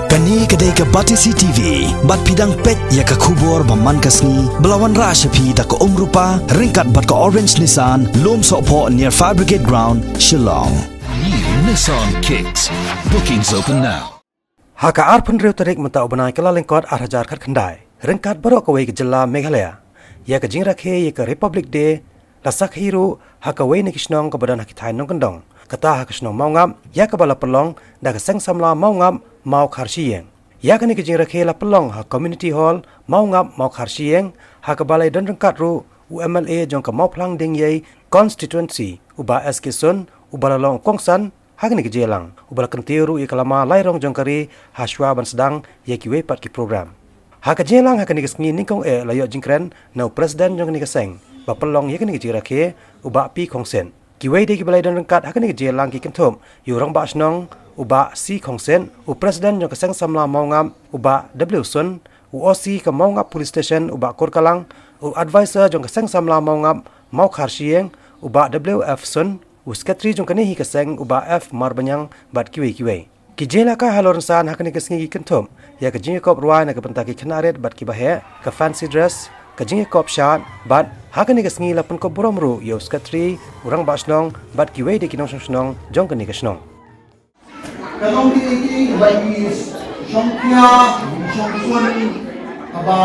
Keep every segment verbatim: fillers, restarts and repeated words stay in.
Kane ka dei ka Batesi T V, bad phi dang peit ïa ka khubor ba man ka sngi, ba la wanrah sha phi da ka Umrupa, ryngkat bad ka Orange Nissan, Lumsohphoh near Fire Brigade Ground, Shillong. New Nissan Kicks. Bookings open now. Ha ka arphew hynriew tarik mynta u bnai Kyllalyngkot ar hajar khatkhyndai, ryngkat baroh kawei ka jylla Meghalaya, ïa ka jingrakhe ïa ka Republic Day la sakhi ruh ha kawei na ki shnong kaba don ha ki thaiñ nongkyndong, kata ha ka shnong Mawngap, ïa kaba la pynlong da ka Seng Samla Mawngap Mawkharshiing. Ïa kane ka jingrakhe la pynlong ha Community Hall Mawngap Mawkharshiing, ha kaba la ïadon ryngkat ruh u M L A jong ka Mawphlang Diengiei Constituency, u Bah S K Sun, uba la long u kongsan ha kane ka jingïalang, uba la kyntiew ruh ïa ka lama lairong jong ka ri hashwa ban sdang ïa kiwei pat ki program. Ha ka jingïalang ha kane ka sngi nyngkong eh la ïoh jingkren na u President jong kane ka seng ba pynlong ïa kane ka jingrakhe, u Bah P Khongsit. Kiwei de kiba la ïadon ryngkat ha kane ka jingïalang ki kynthup ïa u Rangbah Shnong, u Bah C Khongsit, u President jong ka Seng Samla Mawngap, u Bah W Sun, u O C ka Mawngap Police Station, u Bah Kurkalang, u Advisor jong ka Seng Samla Mawngap Mawkharshiing, u Bah W F Sun, u Secretary jong kane hi ka seng, u Bah F Marbaniang, bad kiwei kiwei. Ki jingïalehkai halor rynsan ha kane ka sngi ki kynthup ïa ka jingïakop rwai na ka bynta ki khynnah rit bad kiba heh, ka fancy dress, ka jingïakop shad, bad ha kane ka sngi la pynkup burom ruh ïa u Secretary, u Rangbah Shnong bad kiwei de ki nongshong shnong jong kane ka shnong. Ka long kine ki ba ki shongkia, shongkun, haba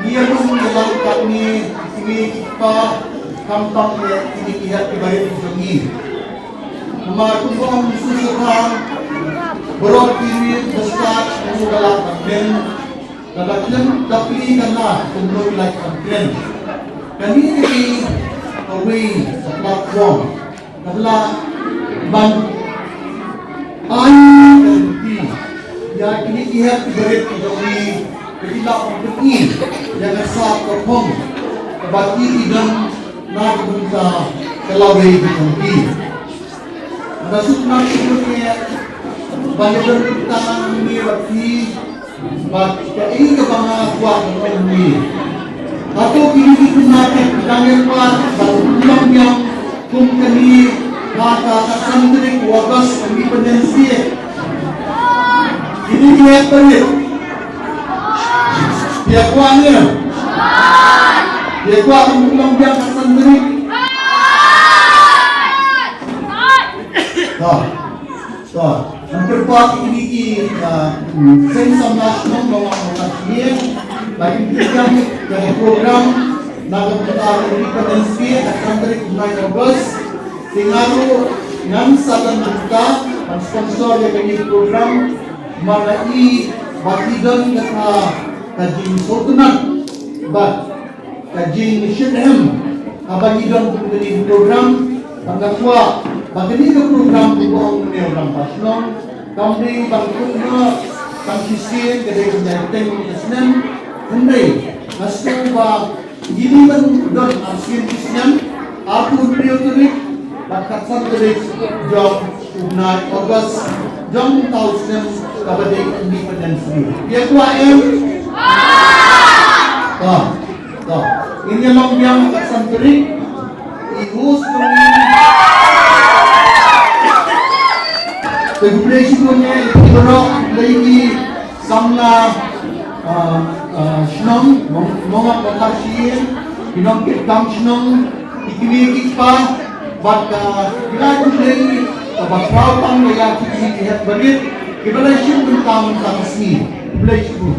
ngi ïalum ïalang katne, ki kmie ki kpa, khamtam ïa kine ki hep ki barit ki jong ngi. Namar kumba ong u Jisu Khrist, baroh ki riewstad ki la lah ban kren, lada khlem da plie ka na, kumno ki lah ban kren. Kane ka dei kawei ka platform. Ka la ban ai ka lynti ïa kine ki hep ki barit ki jong ngi, ba ki lah ban pyni ïa ka sap ka phong kaba ki i don na ka bynta ka lawei ka jong ki. Nga sngewsih sngewsih ban ïadon ryngkat hangne bad phi. Bad kaei kaba nga kwah ban ong hangne, hato kine ki khynnah ki dang ïa kwah ban long biang kum kane ha ka khatsan tarik u August Independence Day? Kine ki hep barit, phi ïa kwah ne? Phi ïa kwah ban long biang khatsan tarik? Ha. To, ngan kyrpad ïa kine ki, ah, mm, seng samla shnong ba wan ha kane ka sngi ba kin pynjah ïa ka program na ka bynta ka Independence Day, ka khatsan tarik u bnai August. Te nga ruh ngan sa don bynta ban sponsor ïa kane ka program, namar nga i ba ki don kata ka jingsngewtynnat bad ka jingshitrhem haba ngi don kum kane ka program, bad nga kwah ba kane ka program kaba ong mynne u rangbah shnong kam dei ban kut noh tang shisien, ka dei ban ïaid teng ka snem. Hynrei nga sngew ba ngi dei ban don arsien ki snem, arphew hynriew tarik bad khatsan tarik jong u bnai August jong uta u snem kaba dei Independence Day. Phi ïa kwah em? To, to. Ngin ïa long biang ha ka khatsan tarik. I host jong ngi, te khublei shibun ïa phi baroh, khublei ki samla, ah, ah, shnong, Mong-, Mongap Mawkharshiing, ki nongkitkam shnong, ki kmie ki kpa, bad, ah, ki la khublei kaba khraw tang ïa ki kmie ki hep barit kiba la shim bynta mynta ka sngi. Khublei shibun.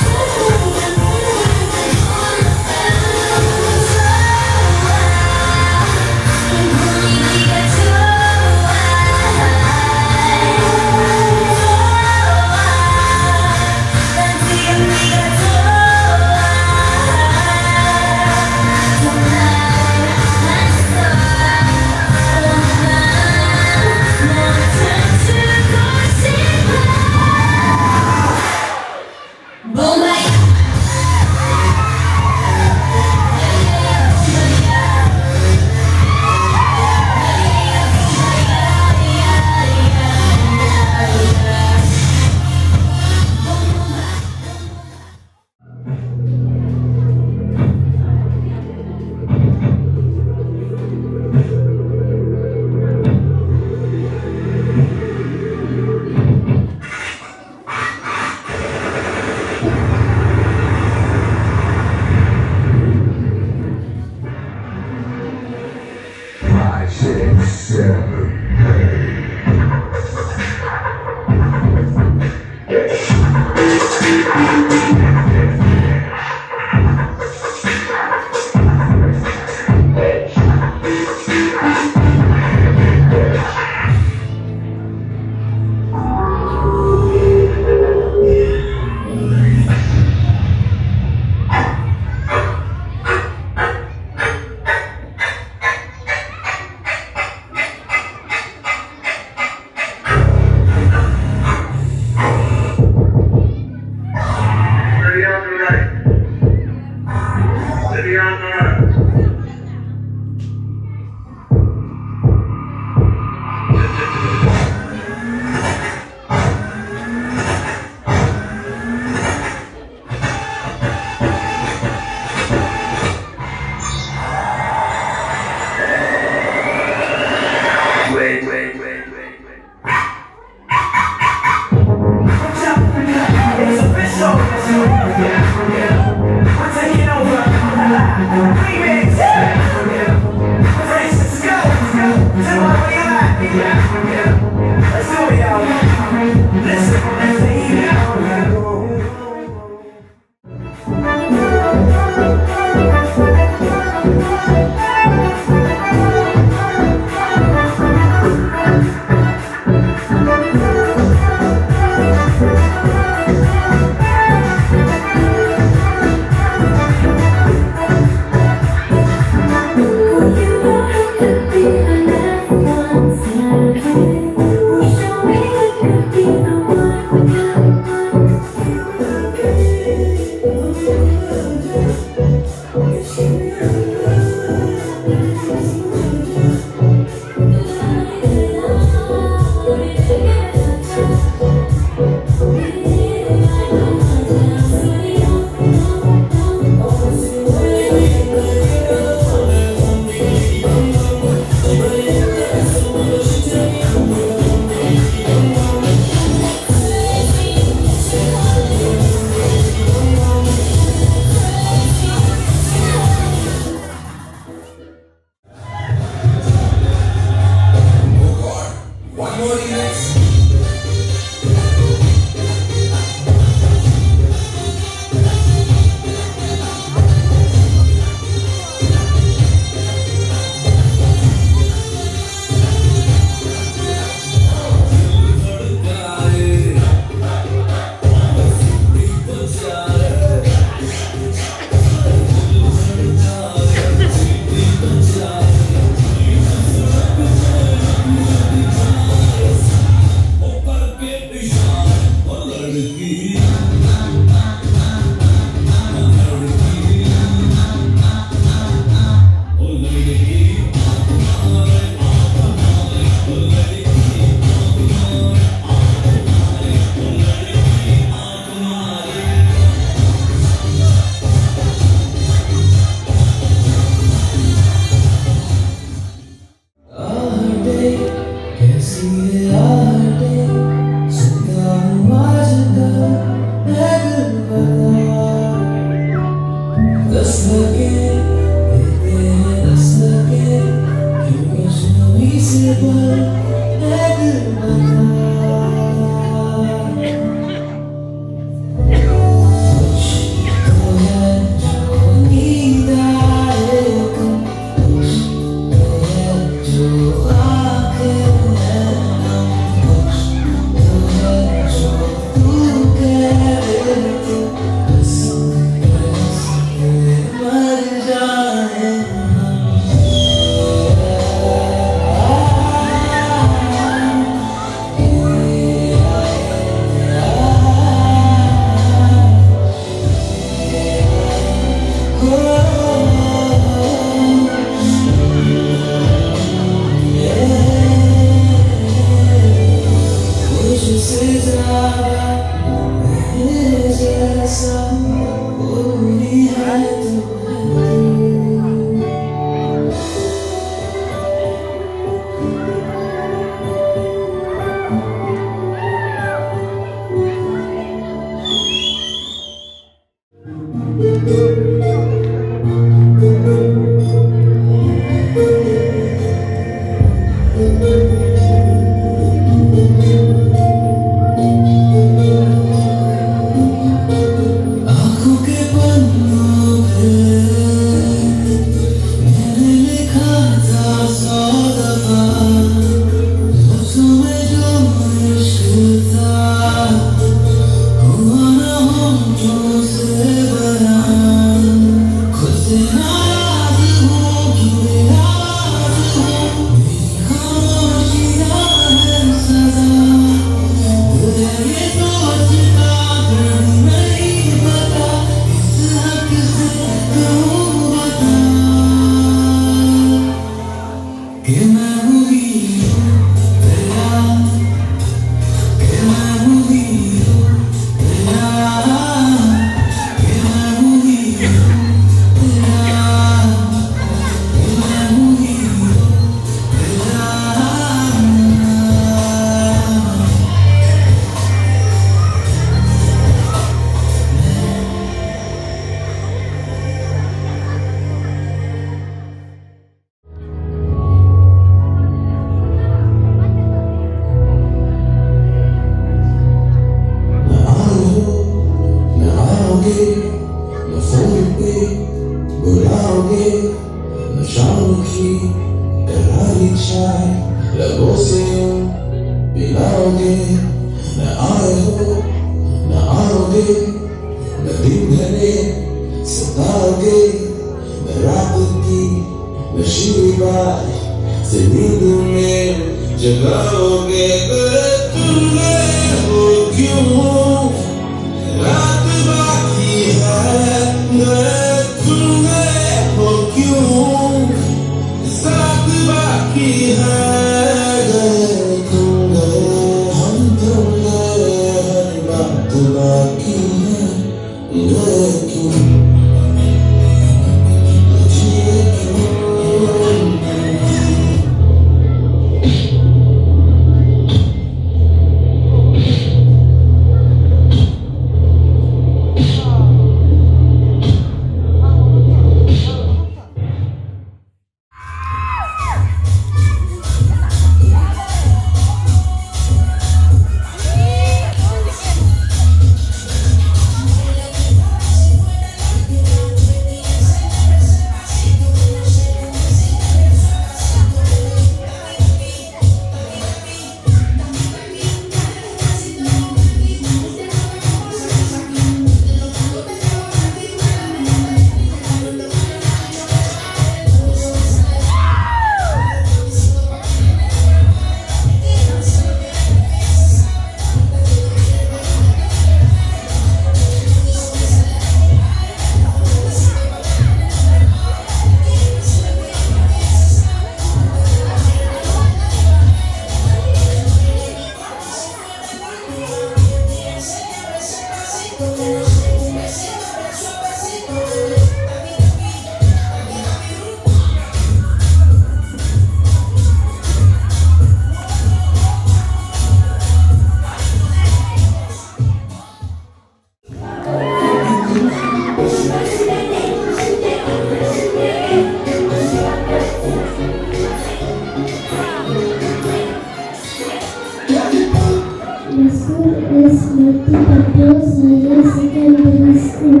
My school is Multipurpose Higher Secondary School.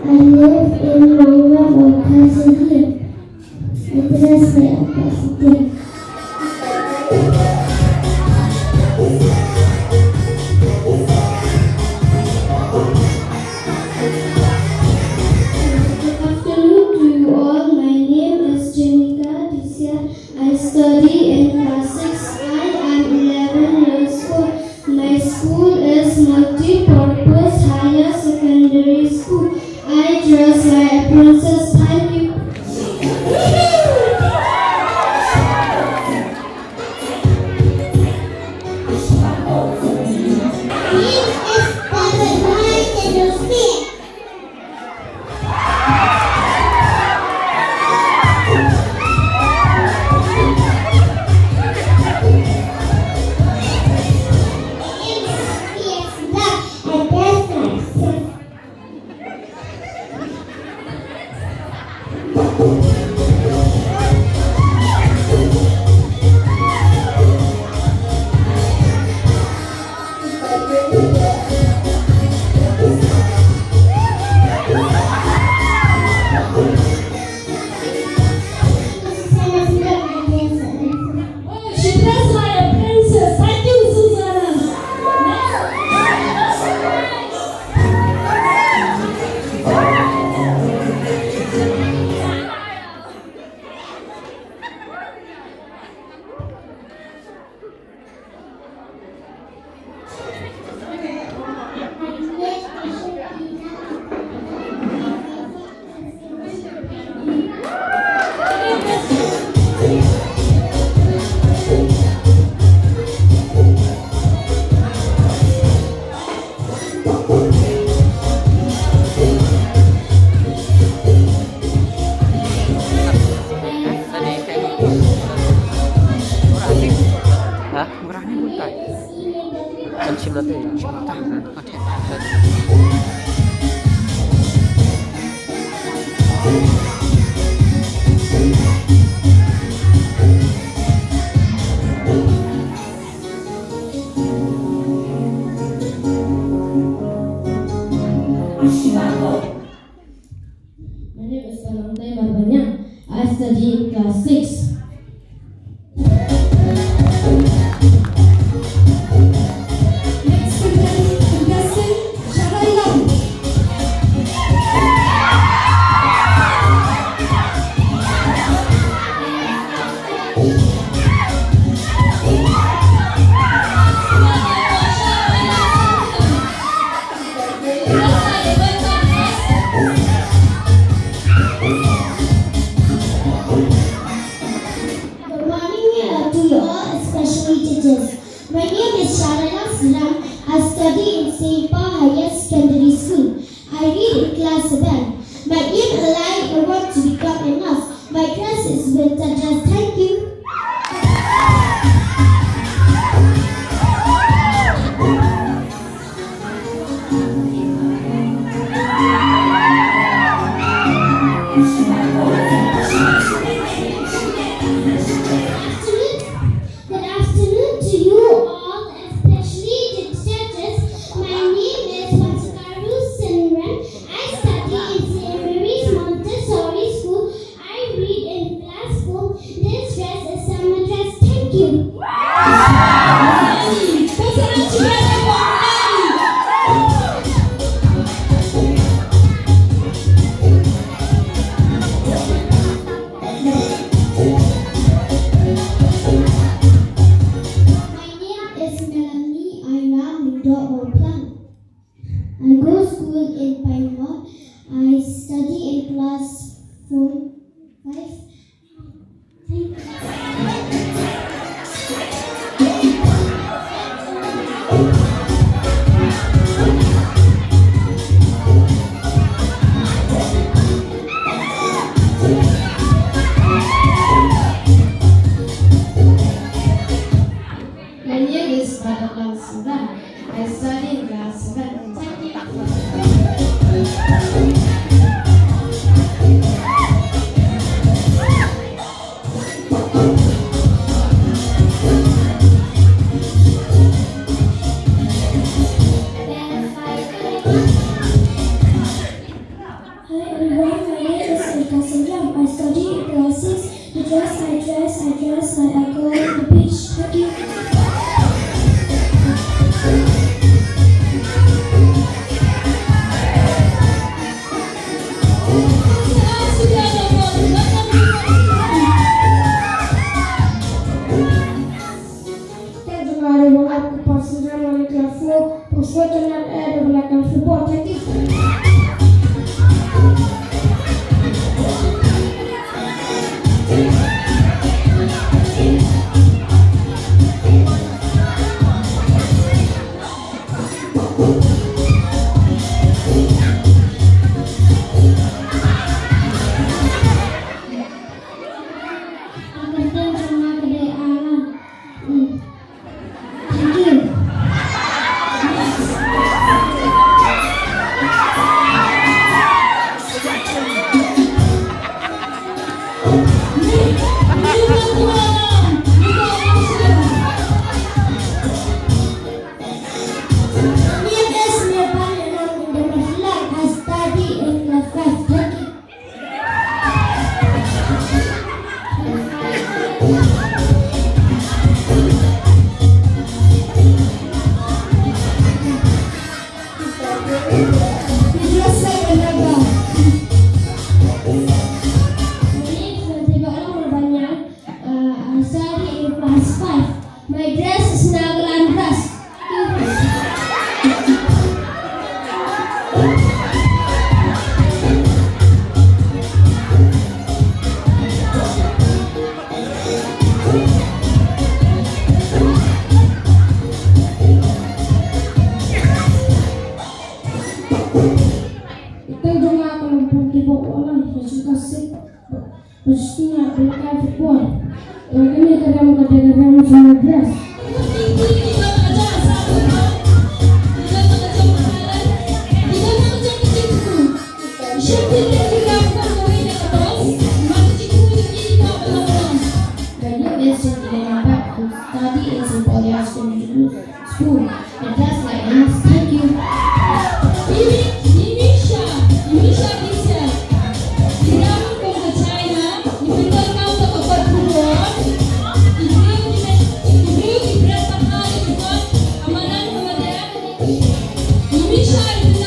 I live in Nongma, Bokajan Hill. Address by Akash Patel. Good afternoon to you all. My name is Jenica Disia. I study in class six. I am eleven years old. My school is Multipurpose Higher Secondary School. I dress like a princess. Thank you. She dressed like a princess. Thank you, Susanna. My name is Panangtai Marbaniang. I study in class six. Next contestant, Sharaila. Good morning, uh, to you all, especially teachers. My name is Sharana Siram. I study in Saint Paul Higher Secondary School. I read in class seven. My aim in life, I want to become a nurse. My dress is winter dress. Thank you. Good afternoon to you all, especially the judges. My name is Pasakaru Sinran. I study in Saint Mary's Montessori School. I read in class four. This dress is summer dress. Thank you. My name is Melanie Aina Mundok Moplan. I go school in Pine Mall. I study in class four, five. My name is Bharat Lal Sundar. I study in class seven. Thank you. Mari, wahap ku pasidra mari kelas sepuluh, pusat jalan eh, dua belas kelas sepuluh, jadi. My dress is Nagaland dress. Study in Saint Paul High School. School. It does like this. Thank you. Imisha, Imisha teacher. Iram from the China, Imisha teacher. Imisha teacher.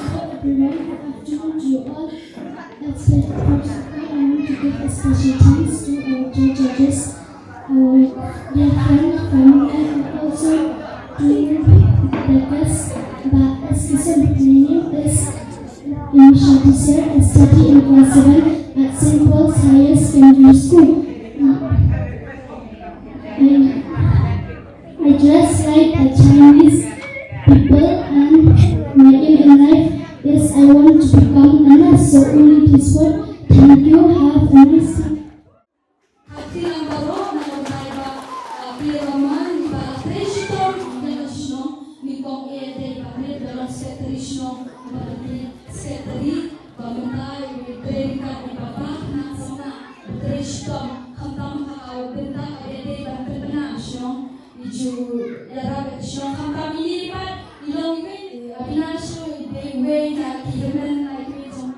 Hello everyone, good afternoon to you all. At first of all, I want to give a special thanks to our two judges, our dear friend, family, and also to the guests. But as you said, my name is Imisha Tisser. I study in class seven at Saint Paul's Higher Secondary School. I, I dress like a Chinese people, and my aim in life is I want to become a nurse. So only this word. Thank you. Have a nice day. Hati lang baroh na long bai ba, ah, clear ba man ba la trei shitom ïa la shnong, nyngkong ïa dei ba rit da long secretary shnong ba la trei secretary ba mynta ïa dei ka dei ba ba na sona ba trei shitom khamtam ha ka bynta ka ïa dei ban pynbna shnong ïa ju ïarap ïa shnong khamtam ïa dei ba i long i wei ïa bna shnong ïa dei wei na ki hynmen na ki wei jong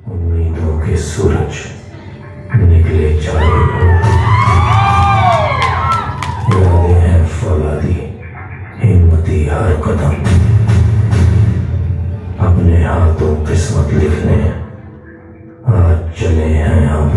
उम्मीदों के सूरज निकले चारों ओर। यादें हैं फौलादी, हिम्मती हर कदम। अपने हाथों किस्मत लिखने आज चले हैं हम।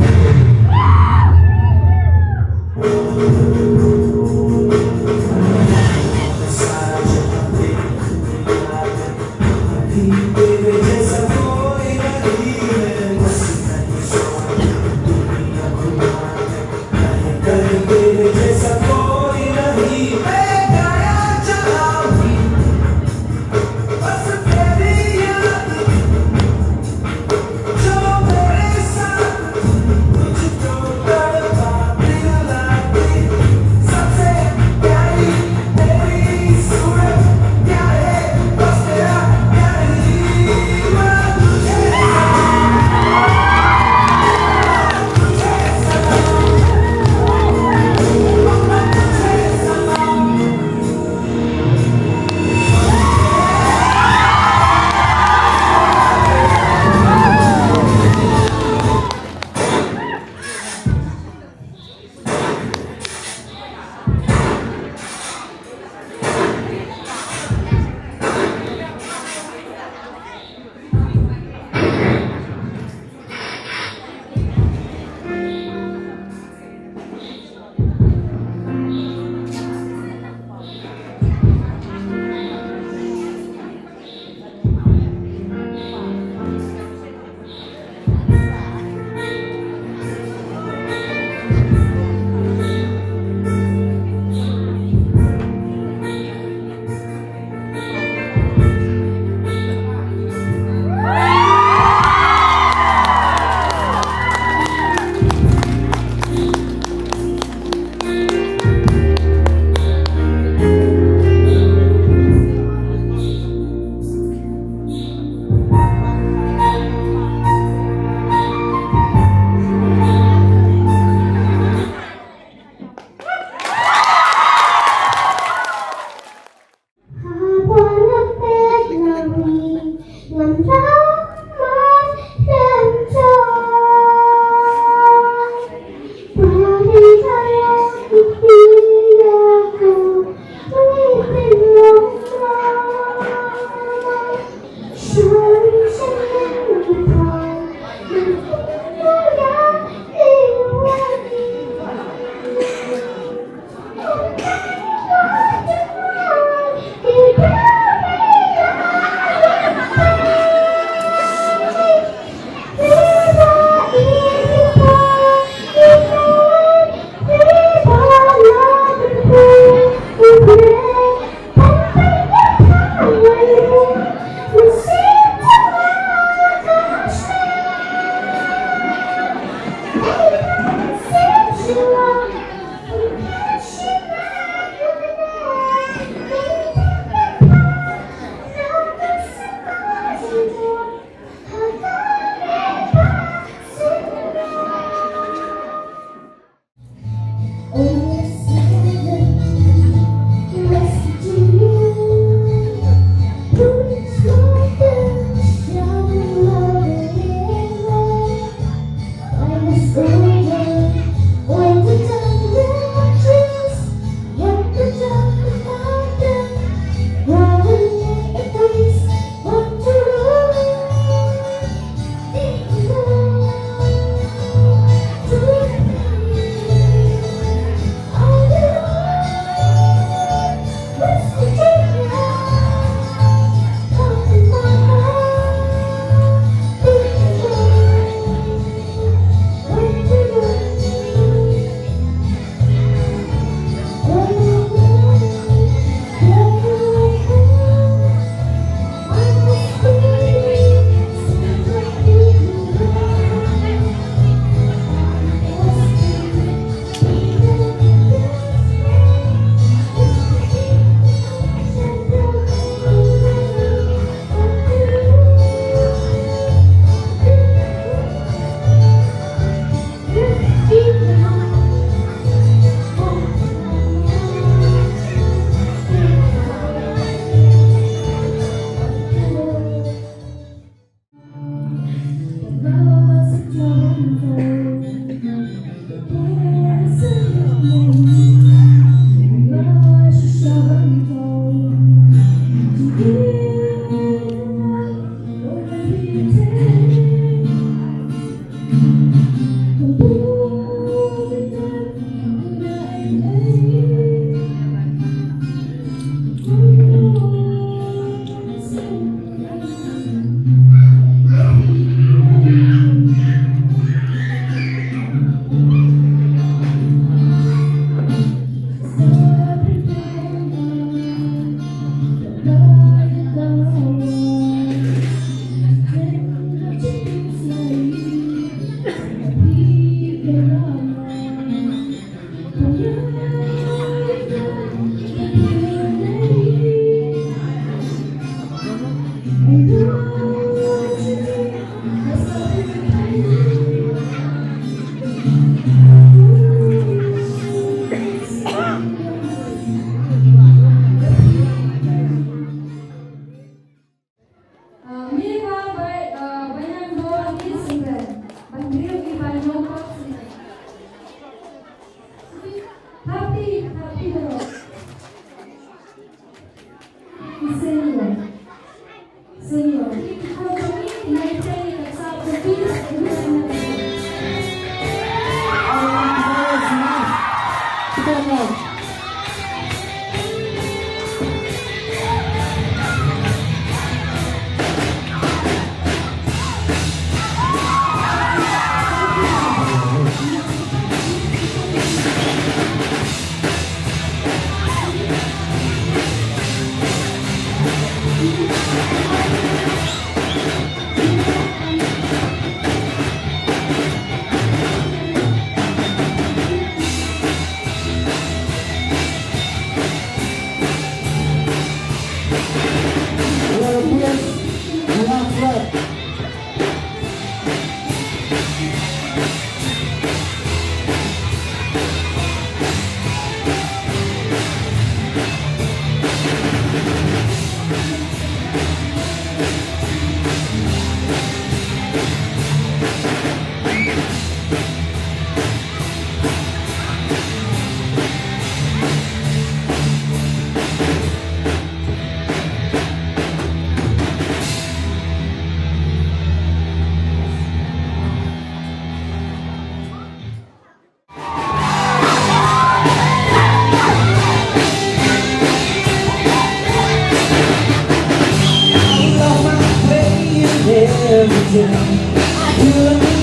Everything I do.